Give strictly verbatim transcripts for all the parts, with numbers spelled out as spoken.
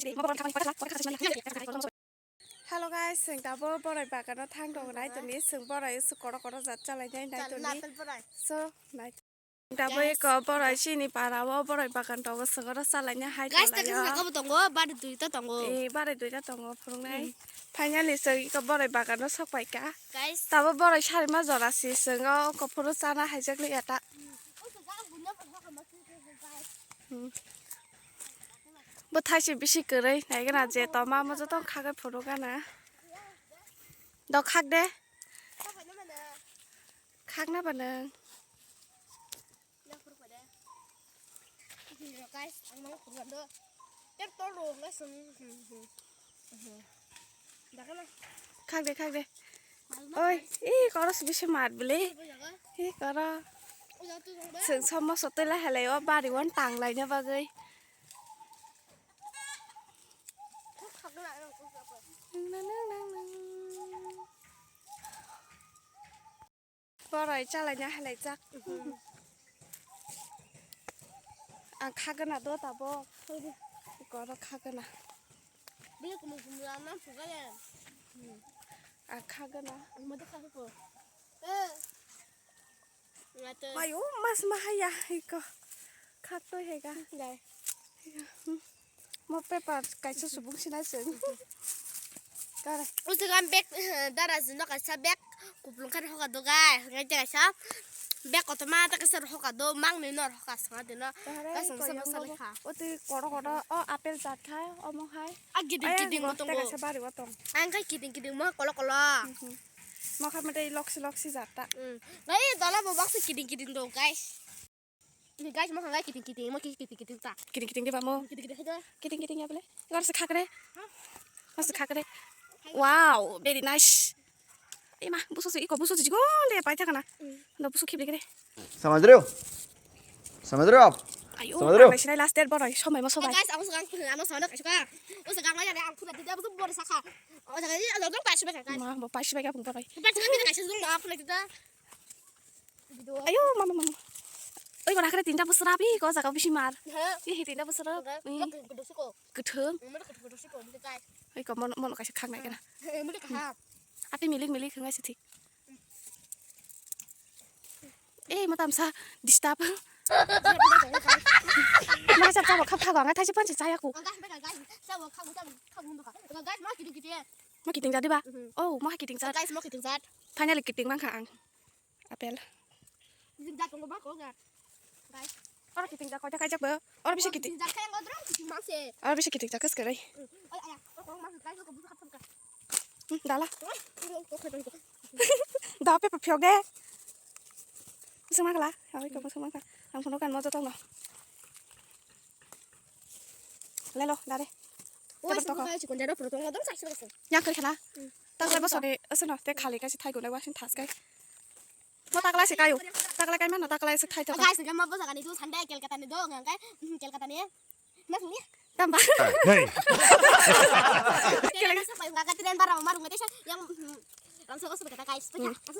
Hello guys, chwng tabuk boroi bagano thang tongo, nai tongdi, chwng boroi se kotor kotor jat chalai nai, nai tongdi. So, nai tongdi. Tabuk eko boroi chini para o boroi bagan tongo, chwng oro chalai nai hai tonglaio. Guys, tabuk tongo, bari duita tongo. Eh, bari duita tongo, phunuknai. Finally, chwng eko boroi bagano sok paikha. Guys. Tabuk boroi sarima jora si, chwng o kuphuru chana haijak liya ta. Hmm. Bwthai se bisi kwrwi, naigwna je toma mo joto khagwi phuru gana. Do khak de. Khakna ba nwng. Khak de, khak de. Oi, i koro se bisi mat bwle. I koro. Chwng somo sotwi lai halai o bari o tang laina bagwi. Boroi chalaina halaijak. Ang khagwna do tabuk. Koro khagwna. Ang khagwna. Mayo mas mahaya iko. Khaktwi hega. Mo paper kaisa subung sinai chwng. Kare. Usuk ang bag, eh, dara jino kaisa bag kuplung khe hoka do gai. Ngai te kaisa bag kotorma ta kaisa hoka do, mang ni nor hoka sanga dino. Kaisa iko sa yang basa bobo lekha. Oti koro koro, o apple jat khai, omo hai. A giding giding mo tongo. Kaisa bari o tong. Ang khai giding giding mo kolo kolo. Mo khai mate loksi loksi jat ta. Gai dola bo baksa giding giding do, guys. Ini guys, mo khangai kiting kiting, mo kiting kiting ta. Kiting kiting di ba mo? Kiting kiting aja. Kiting kiting ya bole. Ngor se khakre. Ngor se khakre. Wow, very nice. Ima, busu se iko busu jigon de pai thakana. Do busu khibli kre. समझ रहे हो? समझ रहे हो आप? Ayo, समझ रहे हो? Ang sinai last date boroi, somai mo sobai. Guys, ang segang, ang segang kaisa ka. O segang lai ang pura dia busu bor saka. O segang ni ang dong kaisa ka, guys. Ma, bo paisi bai ka pung boroi. Paisi bai ka kaisa dong na pura dia. Ayo, mama, mama. Oi, kora kare tinta busra bi, ko jaga bisi mar. Ih, tinta busra. Kuthung. Oi, ko mon, mon kaisa khang nai kana. Ati milik milik ngai siti. Eh, matam sa disturb. Ma sa sa khap khap ngai thai pansi saya ku. Ma kiting jadi ba? Oh, ma kiting jat. Guys, ma kiting jat. Finally kiting mang kha ang. Apple. Jing jat tongo ba ko ga. Guys. Oro kiting jak koita kaijak bo. Oro bisa kiting. Jing jat kaya ngodro kiting mangse. Oro bisa kiting jak kas kerai. Oi aya. Oro ko mang guys ko buka thangka. Hmm, dala. Da pe pe phiok de. Bisa makla. Oi ko bisa makla. Ang kono kan mo jotong no. Lelo dare. Oi ko guys ko jero pro tongo dong sakse. Yang kari khala. Tang sai bosoni asano te khali kaisa thai gunai wasin thas kai. Mo taklai se kayo. Taklai kai mano taklai se thai to. Guys, mo bo jaga ni do Sunday Kolkata ni do ngang kai. Kolkata ni. Mas ni. Tamba. Hey. Kolkata sa pai ngang kai tren bara mar ngai sa yang. Ang so so kata guys.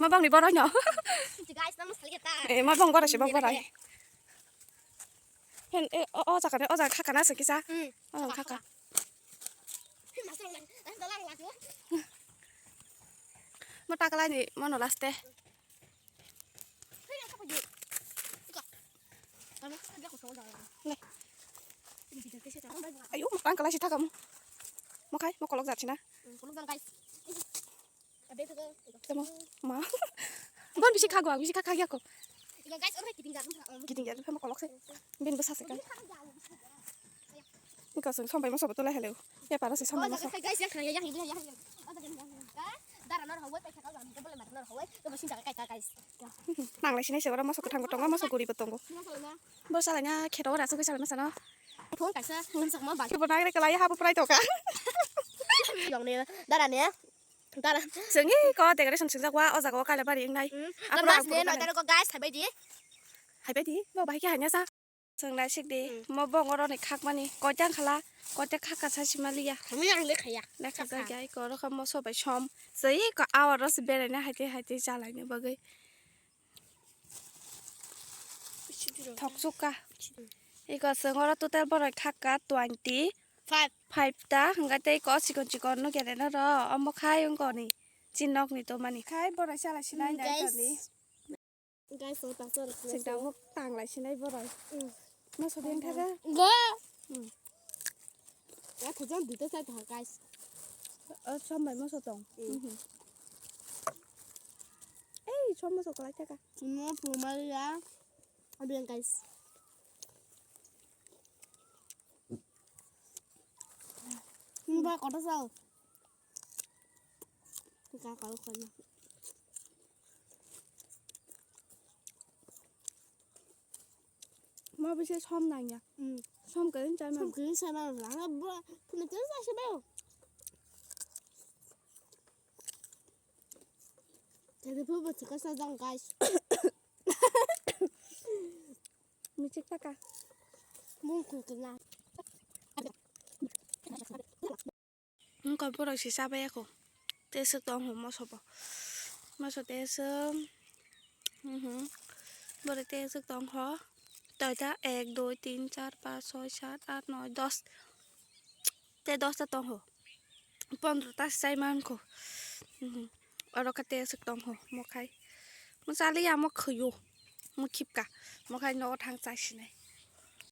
Mo bang ni boroi no. Guys, nang mas kali kata. Eh, mo bang boroi se bang boroi. Hen, eh, o, o jaga ni, o jaga khakana se kisa. O khaka. Mo taklai ni, mo no last te. Le. Ayo, mo tang kalai si thaka mo. Mo khai, mo kolok jat si na. Tamo. Ma. Bon bisi khago, ang bisi khakha ya ko. Kiting ya, mo kolok se. Bin besa se kai. Ika sung sombai mo sobo tolai heleu. Ya para se sombai mo sobo. Nang lai sinai se ora moso kwthang bo tongo, moso guri bo tongo. Bo salai na kheto ora sugwi salai masa no. Thung kaisa, sakma ba. Bo nang re kalai ha bo prai toka. Yong ne, dara ne. Dara. Sengwi ko decoration singjak wa o jaga o kaila bari wngnai. Aphuru mas ne no dara ko guys, haibai di. Haibai di, bo bahai khe hanya sa. Chwng naisik di, mo bongoroni khakmani koitang khala, koitang khakha sa simaliya. Hamya ang le khaya. Lekha gai gai ko rokha mo sobai som. Sei ko awar ros beraina haite haite chalaina bagwi. Thok chukka. Iko chwng oro total borok khakka twenty. Five. Five ta, hwnkhe tei ko chikon chikon no kene no ro, omo khai wngkoni. Chin nok ni to mani. Khai borai chala sinai Mm, nai guys. toni. Guys, o tang chorok Sik dabo tang lai sinai borai. Mm. Moso den thara. Go. Mm. Ya thajan dita sai tha, guys. O som bai moso tong. Mm. Mhm. Ei, som moso kolai thaka. Chimo pumari ya. Abiang, guys. Ini ba kota sao. Ka kau kau. Mo bisi som nangya. Hmm. Som kering chai Som man. kering chai man. Langa bo, kena kering chai sebe. Jadi bu bu chika sa jang, guys. Michik taka. Mung kung kena. Wngkha borok se chabai ya kho. Tei swk tong ho moso bo. Moso tei swk. Mhm. Borok tei swk tong ho. Toita ek, dui, tin, char, panch, choi, sat, aat, noi, dos. Tei dos ta tong ho. Pondro ta se chai man kho. Mhm. Oro kha tei swk tong ho. Mo khai. Mo chali ya mo khwyo. Mo khipka. Mo khai nogo thang chai sinai.